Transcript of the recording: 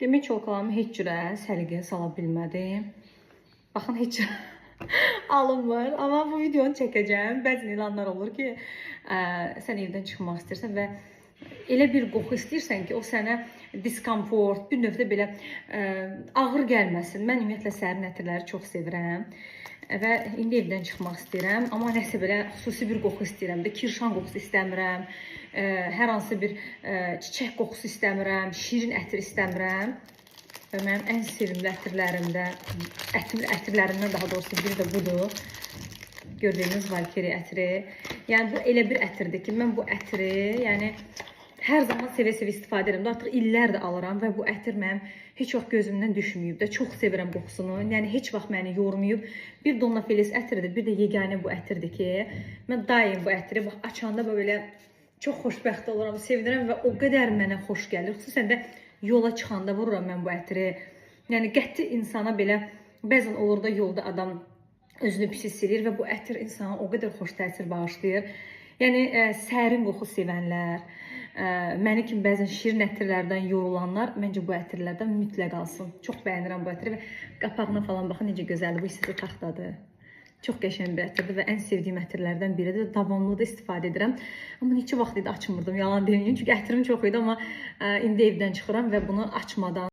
Demək çolkalarımı heç cürə səliqəyə sala bilmədim. Baxın, heç cürə alınmır. Amma bu videonu çəkəcəm. Bəzən elə anlar olur ki, sən evdən çıxmaq istəyirsən və elə bir qoxu istəyirsən ki, o sənə diskomfort, bir növdə belə ağır gəlməsin. Mən ümumiyyətlə sərin ətirləri çox sevirəm və indi evdən çıxmaq istəyirəm, amma nəsə belə xüsusi bir qoxu istəyirəm də. Kirşan qoxusu istəmirəm, hər hansı bir çiçək qoxusu istəmirəm, şirin ətir istəmirəm. Və mənim ən sevimli ətirlərimdə, ətirlərimdən daha doğrusu biri də budur. Gördüyünüz Valkyrie ətri. Yəni bu elə bir ətirdir ki, mən bu ətri, yəni hər zaman sevə-sevə istifadə edirəm. Artıq illərdir alıram və bu ətir mənim heç vaxt gözümdən düşməyib də. Çox sevirəm qoxusunu. Yəni heç vaxt məni yormayıb. Bir Donna Feliz ətridir, bir də yeganə bu ətirdir ki, mən daim bu ətri bax açanda belə çox xoşbəxt oluram, sevinirəm və o qədər mənə xoş gəlir. Xüsusən də yola çıxanda vururam mən bu ətri. Yəni qəti insana belə bəzən olur da yolda adam özünü pis hiss edir və bu ətir insana o qədər xoş təsir bağışlayır. Yəni sərin qoxu sevənlər, məni kimi bəzən şirin ətirlərdən yorulanlar məncə bu ətirlərdən mütləq alsın. Çox bəyənirəm bu ətri və qapağına falan baxın necə gözəldir. Bu hissəsi taxtadır. Çox qəşəng bir ətirdir və ən sevdiyim ətirlərdən biridir. Davamlı da istifadə edirəm. Amma neçə vaxt idi açmırdım, yalan deməyim. Çünki ətrim çox idi, amma indi evdən çıxıram və bunu açmadan